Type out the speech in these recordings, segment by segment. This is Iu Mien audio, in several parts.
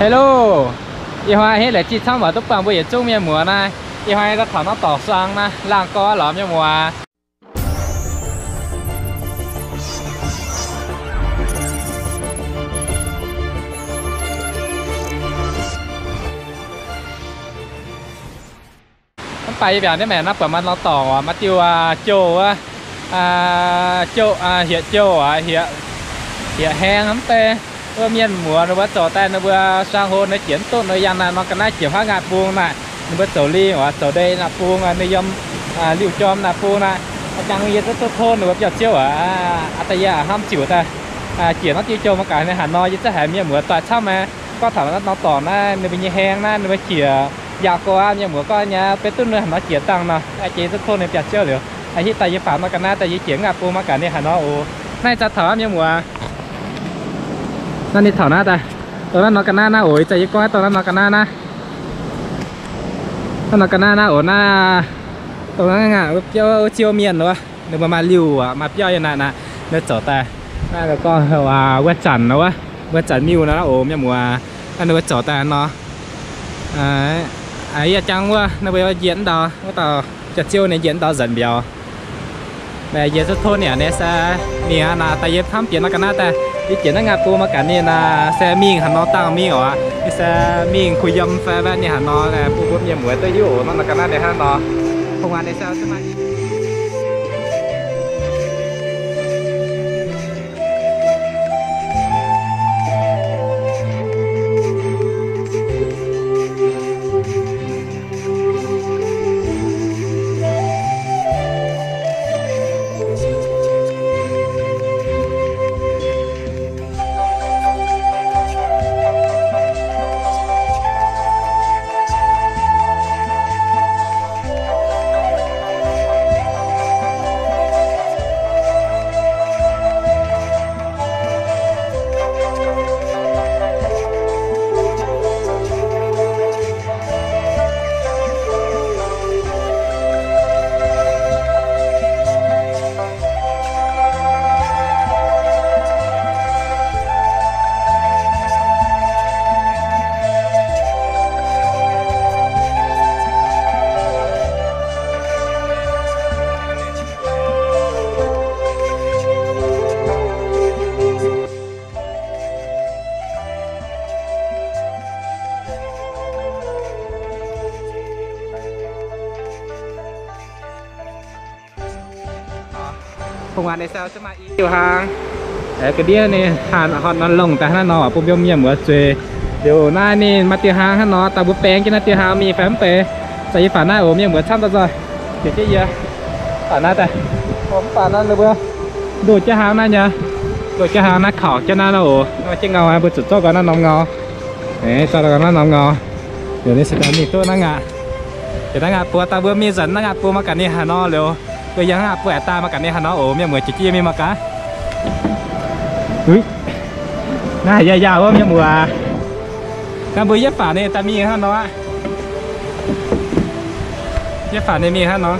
Hello, ih hnoi hitv la'zinh camv waac duqv buangh mbuo yietc zungv mienh muoz naaiv. Ih hnoi daaih taux norm dorngx suang naaiv, laangh gorx lorz mienh muoz. Mv baac yie mbiaauc naaiv maengc naaiv buatc maaih norm dorngx oc, maaih diuh jouh wuov, jouh, hieqv jouh oc, hieqv, hieqv haeng mv bei. Wuov mienh muoz ninh mbuo zoux daaih ninh mbuo suang hlo ninh jiex mv duqv, ninh yangh naaiv norm ga'naaiv jiex huaav ngaatc bung naaiv, ninh mbuo zoux lingh oc, zoux ndei naaiv bung, ninh yiem liuh jorm naaiv bung naaiv. A'jang yie duqv tov ninh mbuo biauv-ziouv oc, aa daaih yie hnamv ziouc daaih jiex norm diuh jouh mangc gaax ninh haaix nor, yie zungv haiz mienh muoz doic camv maah. Gorngv taux norm dorngx naaiv ninh mbuo nyei haeng naaiv ninh mbuo jiex yaac gorx aqv, mienh muoz gorngv nyei beiv duqv ninh haaix nor jiex dangh nor, jiex duqv tov ninh biauv-ziouv liuz, hitv daaih yie faaux norm ga'naaiv daaih yie jiex ngaatc bung mangc gaax ninh haaix nor oc. Naaiv ih zanc taux aqv mienh muoz. Naaiv ninh taux naaiv daaih, dongh naaiv norm ga'naaiv naaiv oc, ih zanc yie gorngv dongh naaiv norm ga'naaiv naaiv. Naaiv norm ga'naaiv naaiv oc, naaiv dongh naaiv aqv, biauv wuov ziouv mienh wuov, ninh mbuo maaih liuh aqv, maaih biauv yiem naaiv naaiv, ninh zoux daaih. Naaiv gorngv wuov zanc nor wuov, wuov zanc miuh nor oc mienh muoz, naaiv ninh mbuo zoux daaih nor. Yie jangx wuov ninh mbuo njiec ndau wuov dauh jaax-ziouv ninh njiec ndau nzanc mbiauz. Yie zuqc tov ninh aqv, ninh se mingh aqv naaic, daaih yie hnamv bieqc norm ga'naaiv daaih, yie jiex naaiv ngaatc bung mangc gaax ninh naaic se mingh haaix nor dangh mingh oc. Ninh se mingh kuh yiem fai ninh haaix nor, bun mbuo mienh muoz duqv hiuv oc. Norm ga'naaiv ninh hnangv nor. Bung waac ninh se maaih i diuh hlang, ga'ndiev ninh horpc norm longh daaih hnangv nor bun mbuo mienh muoz zueiz. Liuz naaiv ninh maaih diuh hlang hnangv nor, daaih mbuo baeng jienv naaiv diuh hlang mingh fai mv bei. Zaqc yie faaux naaiv oc, mienh muoz camv daaih nzoih. Jiex jienv yie faaux naaiv daaih. Mv baac naaiv ninh mbuo ndoh jienv hlang naaiv nyei, ndoh jienv hlang naaiv kaux jienv naaiv nor oc. Jienv ngau mbuo zuqc zorqv gau naaiv norm ngau. Zorqv gau naaiv norm ngau. Liuz ninh se daaih mingh duqv naaiv ngaatc. Jiex naaiv ngaatc buo daaih mbuo mingh nzanc naaiv ngaatc buo mangc gaax ninh haaix nor liuz, mbuo yiem naaiv ngaatc buo aengx daaih mangc gaax ninh haaix nor oc, mienh muoz jiex jienv yie mingh mangc gaax. Naaiv yaac yaac wuov mienh muoz. Naaiv mbuo yietv faaux ninh daaih mingh hnangv nor aqv. Yietv faaux ninh mingh hnangv nor.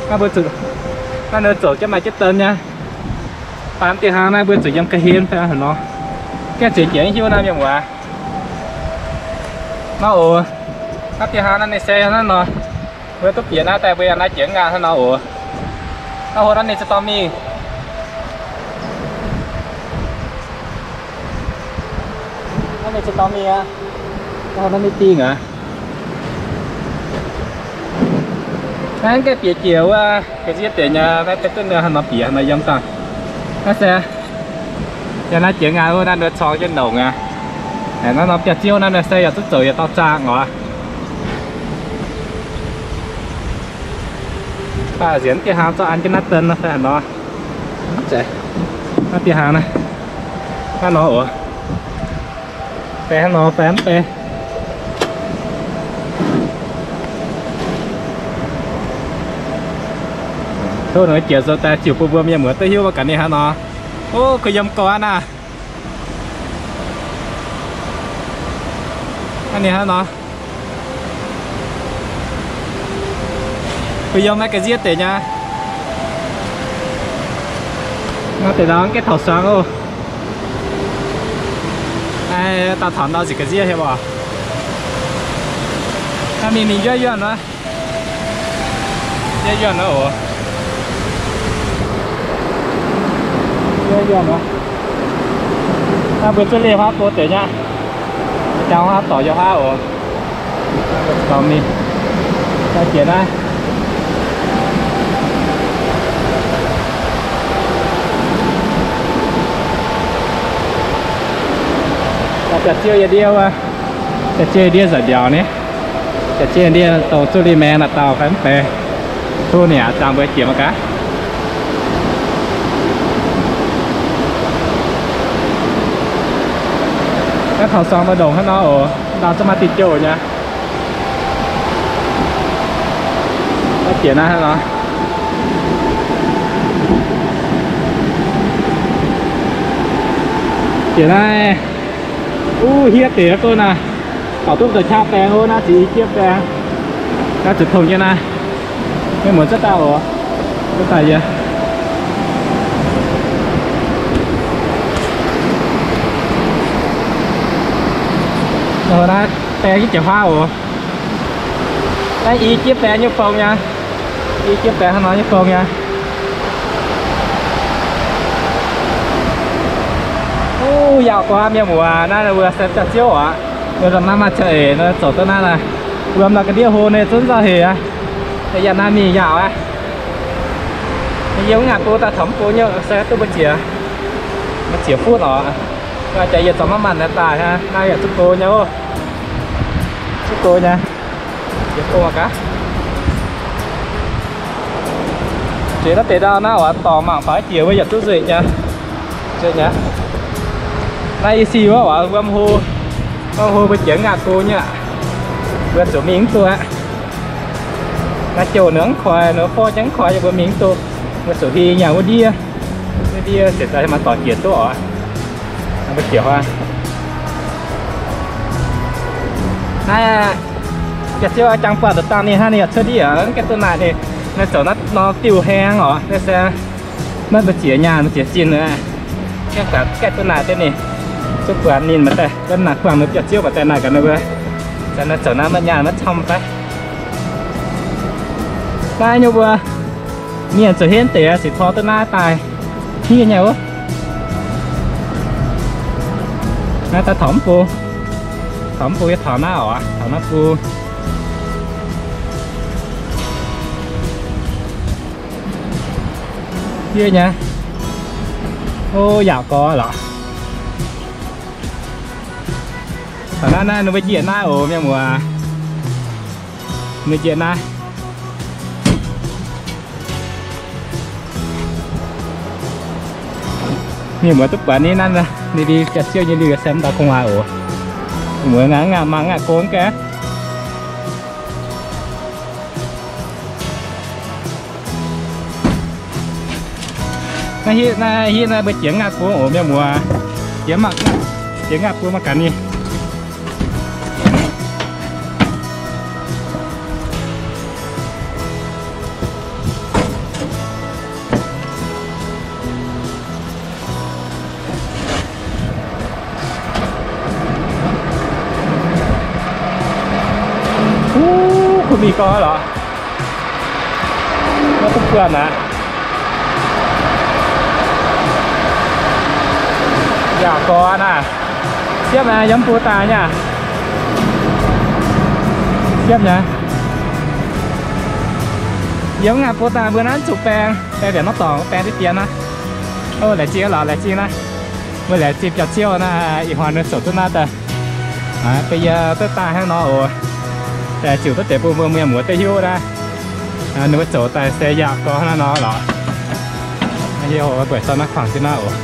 Naaiv mbuo zuqc, naaiv ninh zoux jienv maaih jienv den nyei. Baan diuh hlang naaiv mbuo zuqc yiem ga'hlen fai haaix nor. Gaengh zueiz jiex hiuv naaiv mienh muoz. Nor oc. Naaiv diuh hlang naaiv ninh se hnangv nor. Mbuo duqv bieqc naaiv daaih mbuo yaac naaiv jiex ngaatc hnangv nor oc. Naaiv hlo naaiv ninh za'gengh dorh mingh. Naaiv ninh za'gengh dorh mingh aqv. Naaiv ninh dingh aqv. Naaiv gaengh bieqc jiex wuov, ga'ndiev deix nyei, naaiv deix duqv ninh haaix nor bieqc haaix nor yiem dangh. Naaiv se, yaac naaiv jiex ngaatc wuov naaiv ninh corng jienv longc aqv. Naaiv norm biauv-ziouv naaiv se yaac duqv zoux yietc dauh zaangh oc. Baac nziex diuh hlang zorqv an jienv naaiv den nor fai haaix nor. Naaiv diuh hlang naaiv, naaiv nor oc. Fai hnangv nor fai mv bei. Tov ninh jiex sou daaih ziouc bun mbuo mienh muoz duqv hiuv mangc gaax ninh hnangv nor. Ov, kuh yiem gorx aqv naaiv. Hnangv ninh hnangv nor. Kuh yiem naaiv ga'ndiev deix nyei. Naaiv deix nor gaengh taux suangx oc. Daaih taux ndau ziqc ga'ndiev hietv oc. Naaiv mingh ninh njuov yuonh wuov. Njuov yuonh wuov oc. Njuov yuonh wuov. Naaiv mbuo zuqc leih huaav go deix nyei aqv. Jangx huaav dorc yiem huaav oc. Dorh mingh. Daaih jiex naaiv. Jaax-ziouv yie ndiev wuov. Jaax-ziouv yie ndiev nzengc mbiauz ni. Jaax-ziouv yie ndiev dongh zuqc leih maengx naaic dauh fai mv bei. Tov ninh aqv, dangh mbuo jiex mangc gaax. Naaiv taux suang mbuo ndongc hnangv nor oc. Ndau zungv maaih diuh jouh nyei. Naaiv jiex naaiv hnangv nor. Jiex naaiv. Uv, hietv deix go naaiv. Taux duqv zoux qaqv baeng oc, naaiv ziqc i jieqv baeng. Naaiv zuqc tongx jienv naaiv. Mienh muoz zungv daaih oc. Zungv daaih yie. Naaiv baeng jienv jiex huaav oc. Naaiv i jieqv baeng nyei fong nyei. I jieqv baeng hnangv nor nyei fong nyei. Uv, yaac gorngv mienh muoz, naaiv mbuo se jaax-ziouv oc. Mbuo daaih naaiv maaih ceix eix nor zoux duqv naaiv naaic. Wuom nor ga'ndiev hlo ninh zungv nzauh hec aqv. Yaac naaiv mingh yaac aqv. Yie mv ngaatc bung daaih taux mv bung nyei se duqv mbuo jiex, mbuo jiex futv oc. Jaax yie zorqv maiv maanh naaiv daaih hnangv, naaiv yaac zuqc go nyei oc. Zuqc go nyei. Jiex go gaax. Jiex naaiv deix ndau naaiv oc, dorngc mangc faaux jiex wuov yaac duqv nzueic nyei. Nzueic nyei. Naaiv i sic wuov oc, wuom hlo, wuom hlo mbuo jiex mv ngaatc go nyei aqv. Mbuo zuqc mingh mv duqv aqv. Naaiv jouh ninh mv koiv, ninh forv jienv mv koiv, yie mbuo mingh mv duqv. Mbuo zuqc hingh nyanc wuov ndiev. Wuov ndiev ziouc daaih maaih dorngx jiex duqv oc. Mbuo jiex huaav. Naaiv jaax-ziouv jangx buatc daaih dangh ninh hnangv, ninh yaac cuotv ndiev mv gaengh duqv naaic ninh. Naaiv zoux naaiv norm diuh haeng oc, naaiv se maiv mbuo jiex nyaanh mbuo jiex zinh aqv. Gaengh buatc gaengh duqv naaic deix ninh, zuqc buatc ninh maaih daaih wuov naaic buangh ninh jaax-ziouv maaih daaih naaic gaax ninh mbuo. Zanc naaiv zoux naaiv maiv nyaanh maiv camv fai. Naaiv nyei mbuo mienh zoux henv deix sic tor duqv naaiv daaih hniev nyei wuov. Naaiv daaih taux mv bung, taux mv bung yie taux naaiv oc, taux naaiv bung. Hniev nyei. O, yaac gorx lorqc. Taux naaiv naaiv ninh mbuo njiec naaiv oc mienh muoz. Ninh mbuo njiec naaiv. Mienh muoz duqv buatc ninh naaiv, ninh ndie jaax-ziouv nyei liuh se mv ndau gu'nguaaz oc. Muoz ngaatc ngaatc mangc ngaatc gong gaax. Naaiv hitv naaiv, hitv naaiv mbuo jiex ngaatc bung oc mienh muoz. Jiex mangc, jiex ngaatc bung mangc gaax ninh. Uv, kuv mingh gorx lorqc. Maiv duqv buatc aqv. Yaac gorx naaic. Siepv naaic, yiem bung daaih nyei. Siepv nyei. Yiem ngaatc bung daaih mbuo naaiv zuqc baeng, baeng mbiaauc norm dorngx, baeng diqv dien naaiv. O, laengz zingh lorqc, laengz zingh naaiv. Mbuo laengz zingh biauv-ziouv naaiv ih hnoi ninh zoux duqv naaiv daaih. Beiv yie duqv daaih hnangv nor oc. Daaih ziouc duqv deix bun mbuo mienh muoz duqv hiuv naaiv. Ninh mbuo zoux daaih se yaac gorx hnangv nor lorqc. Hiuv mbuo zorqv naaiv kuangx jienv naaiv oc.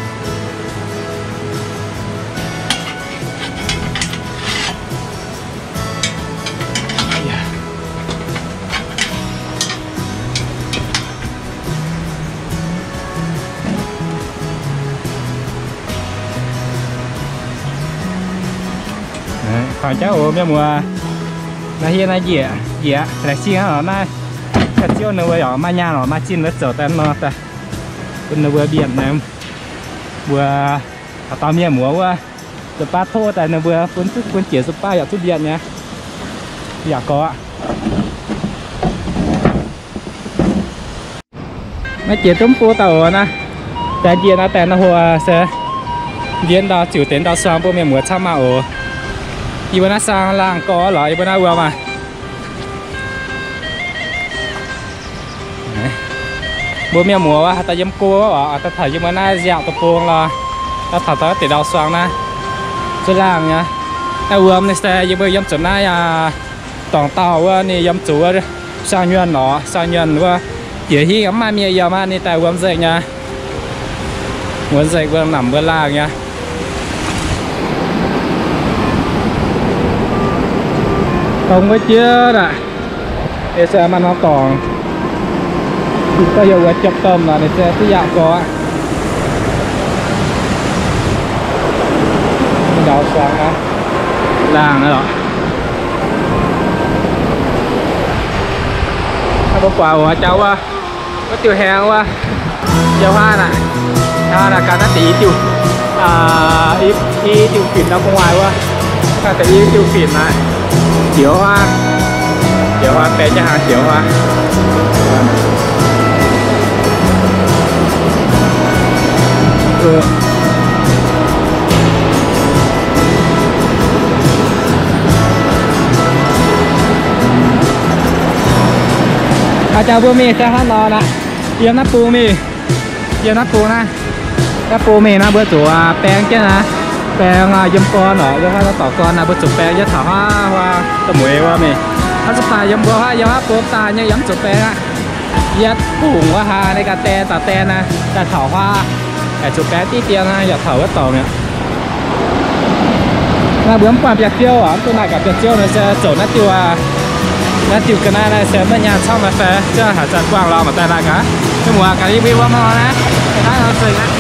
Kuangx jauv oc mienh muoz. Naaiv hiuv naaiv njiec, njiec laengz zingh aqv lorqc naaiv. Ga'ziouv ninh mbuo yaac maaih nyaanh lorqc, maaih zinh wuov zoux daaih nor daaih bun ninh mbuo mbienc naaiv. Mbuo haaix dauh mienh muoz wuov, Zuqc baav tov daaih ninh mbuo bun, bun jiex zuqc baav yaac zuqc mbienc nyei. Yaac gorx. Maiv jiex duqv bung daaih oc naaiv. Daaih njiec naaiv daaih naaiv hoc se ndiev ndau ziouc deix ndau-suang bun mienh muoz camv maah oc. Yie mbuo naaiv sang laangh gorx lorqc, yie mbuo naaiv wuom maah. Mbuo mienh muoz wuov haaix dauh yiem go wuov oc, daaih taux yie mbuo naaiv nziaauc deic-bung lorqc, daaih taux daaih deix ndau-suang naaiv, zuqc laangh nyei. Naaiv wuom ninh se yie mbuo yiem zuqc naaiv aqv. Dorngc dauh wuov ninh yiem zuqc wuov sang nyuonh oc, sang nyuonh wuov jiex hingv mv maaih mienh yiem aqv, ninh daaih wuom nzengc nyei. Wuom nzengc, wuom namc, wuom laangh nyei. Dongh wuov jiex aqv. Ih se maaih norm dorngx, ninh gorngv heuc wuov jopv domh nor, ninh se duqv yaac gorx aqv. Ndau-suang aqv, laangh aqv lorqc. Mbuo buatc wuov jauv wuov, wuov diuh haeng wuov, jauv huaav naaic, jauv huaav naaic ganh naaiv deix i diuh, i diuh fim nor gu'nguaaic wuov, ganh deix i diuh fim naaic, jioux huaav, jioux huaav, baeng jienv hnaangx jioux huaav. Aa, jangx mbuo mingh se hnangv nor naaic, yiem naaiv bung mingh, yiem naaiv bung naaiv, naaiv bung mingh naaiv mbuo zuqc baeng jienv naaiv, baeng yiem gorn oc, yiem naaiv dorngx gorn naaiv mbuo zuqc baeng jienv taux huaav huaav da'mueiz wuov mingh. Hnangv zuqc daaih yiem mbuo huaav, yiem huaav bung daaih nyei yaac mv zuqc baeng aqv. Yietc bungx wuov hlaax ninh ganh daen zaux daen naaiv daaih taux huaav, aengx zuqc baeng diqv dien naaiv yaac taux wuov dorngx mi'aqv. Naaiv mbuo mv buangh biauv-ziouv oc, mv duqv naaic gaax biauv-ziouv nor se zoux naaiv diuh, naaiv diuh ga'naaiv naaiv se maiv nyaanh camv naaiv fai, ziouc haaix zanc buangh lorz mangc daaih naaic gaax. Mienh muoz gaax, yie mbuo wuom nor naaiv, naaiv nor zengc aqv.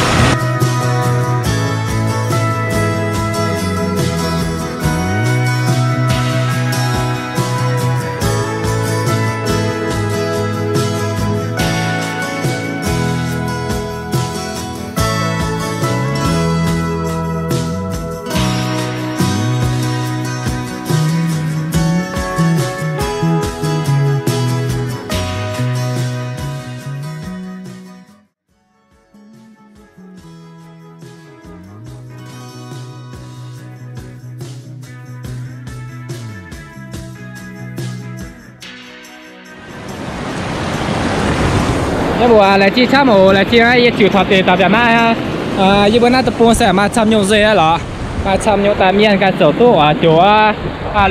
Mienh muoz laengz zingh camv oc, laengz zingh aqv. Yie ziouc taux deix daaih nziaauc naaiv aqv. Yie mbuo naaiv deic-bung se maaih camv nyungc nzengc aqv lorqc. Maaih camv nyungc daaih mienh ganh zoux duqv oc, joux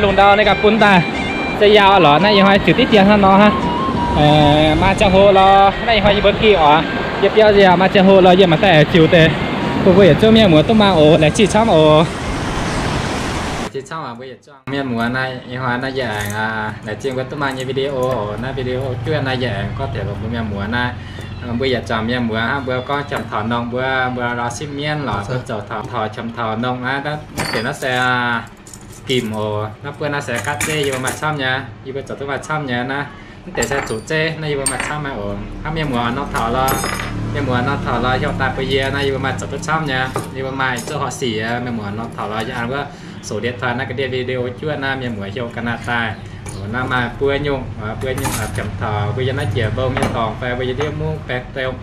lungh ndau ninh ganh bun daaih se yaac lorqc. Naaiv ih hnoi ziouc diqv dien hnangv nor hnangv. Maaih ziangh hoc lorqc, naaiv ih hnoi yie mbuo gingh oc, yie biauv nziaauc, maaih ziangh hoc lorqc yie mangc daaih aengx ziux deix bun mbuo yietc zungv mienh muoz duqv mangc oc. Laengz zingh camv oc. Laengz zingh camv oc, mbuo yietc zungv mienh muoz naaiv ih hnoi naaiv yie aengx laengz zingh mbuo duqv mangc nyei video oc. Naaiv video juov naaiv yie aengx gorngv taux mbuo mienh muoz naaiv, mbuo yietc zungv mienh muoz hnangv, mbuo gorngv qiemx taux nongh mbuo, mbuo lorz sipv mienv lorqc, mbuo zoux taux qiemx taux nongh naaiv, naaiv deix naaiv se gimc oc. Naaiv buonv naaiv se gaatv zeiv, yie mbuo maaih camv nyei, yie mbuo zoux duqv maaih camv nyei naaiv. Mv deix se zuqc zeiv naaiv yie mbuo maaih camv nyei oc. Hnangv mienh muoz nor taux lorqc, mienh muoz nor taux lorqc heuc daaih bun yie naaiv, yie mbuo maaih zoux duqv camv nyei, yie mbuo maaih zouv horqc sic. Mienh muoz nor taux lorqc yie an wuov sou ndie taaih naaiv ga'ndiev video juov naaiv, mienh muoz heuc ga'naaiv daaih. Naaiv maaih buo nyungc, buo nyungc qiemx taux mbuo yiem naaiv jiex mbong nyei dorngx fai mbuo yiem ndiev mungv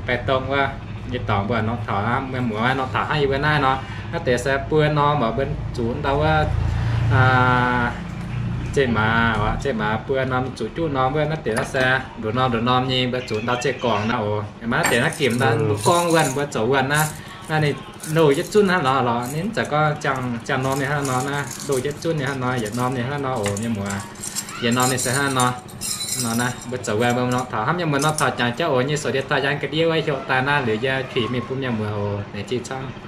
baeqc dongh wuov nyei dorngx mbuo nor taux hnangv, mienh muoz nor taux hnangv yie mbuo naaiv nor. Naaiv deix se buo norm oc, mbuo zuqc ndau wuov zeqc maaz, zeqc maaz buo norm zuqc juqv norm wuov. Naaiv deix naaiv se nduqc norm nduqc norm nyei mbuo zuqc ndau zeqc gorngc naaiv oc. Maaih naaiv deix naaiv gimc naaiv mbuo gorngv wuonh, mbuo zoux wuonh naaiv, naaiv ninh louh yietc zunv hnangv nor lorqc. Ninh mv zeiz gorngv ziangh norm ninh hnangv nor naaiv, louh yietc zunv ninh hnangv nor, yietc norm ninh hnangv nor oc mienh muoz. Yietc norm ninh se hnangv nor. Nor naaiv mbuo zoux wuonh mbuo nor taux hnangv, mienh muoz nor taux jangx jauv oc. Nyei sou ndie daaih yie ga'ndiev wuov heuc daaih naaiv liuz yie qiemx mingh bun mienh muoz oc. Laengz zingh camv.